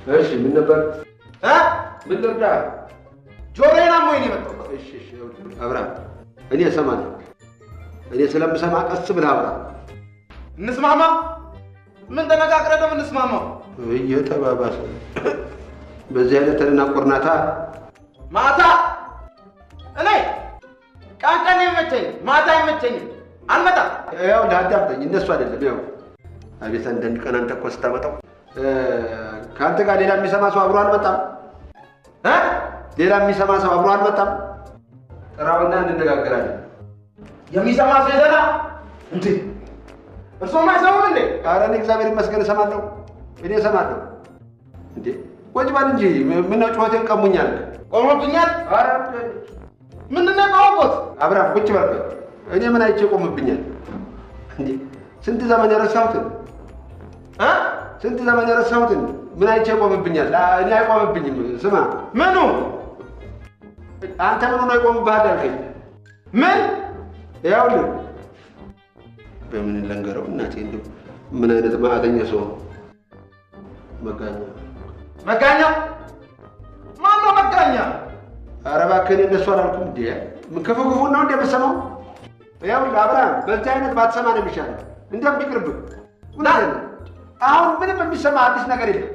እሺ፣ ምን ነበር? እ ምን ልርዳ? ጆሮዬን አሞኝ ነው የመጣሁት። እሺ፣ እሺ፣ ይኸውልህ አብርሃም፣ እኔ እሰማለሁ። እኔ ስለምሰማ ቀስ ብለህ አብራ። እንስማማ? ምን ተነጋግረን ነው የምንስማማው? እየተባባሰ በዚህ አይነት ተደናቆርናታ። ማታ እኔ ቀን ቀን አይመቸኝም፣ ማታ አይመቸኝም። አልመጣም። ያው አዳምጠኝ፣ እነሱ አይደለም። ያው አቤት፣ አንዳንድ ቀን አንተ እኮ ስታመጣው ከአንተ ጋር ሌላ የሚሰማ ሰው አብሮ አልመጣም። እ ሌላ የሚሰማ ሰው አብሮ አልመጣም። ጥራውና እንነጋገራለን። የሚሰማ ሰው ይዘና እንዴ? እርስዎም አይሰሙም እንዴ? ኧረ እኔ እግዚአብሔር ይመስገን እሰማለሁ። እኔ እሰማለሁ። እንዴ ወጅ በል እንጂ፣ ምነው ጩኸቴን ቀሙኛል? ቆሞብኛል። ኧረ ምንድን ነው የቆመቦት? አብርሃም ቁጭ በል። እኔ ምን አይቼ ቆምብኛል? እንዴ ስንት ዘመን የረሳሁትን እ ስንት ዘመን የረሳሁትን ምን አይቼ ቆምብኛል? እኔ አይቆምብኝም። ስማ፣ ምኑ አንተ ምኑ ነው ይቆምብሃል ያልከኝ? ምን ይኸውልህ በምን ልንገረው እናቴ፣ እንደው ምን አይነት ማዕተኛ ሰው ነው። መጋኛ። መጋኛ? ማነው መጋኛ? ኧረ እባክህ እኔ እነሱ አላልኩም። እንዴ ምን ክፉ ክፉ ነው እንደ የምትሰማው? ይኸውልህ አብርሃም፣ በዚህ አይነት ባትሰማ ነው የሚሻለው። እንደውም ቢቅርብህ። እውነቴን ነው። አሁን ምንም የሚሰማ አዲስ ነገር የለም።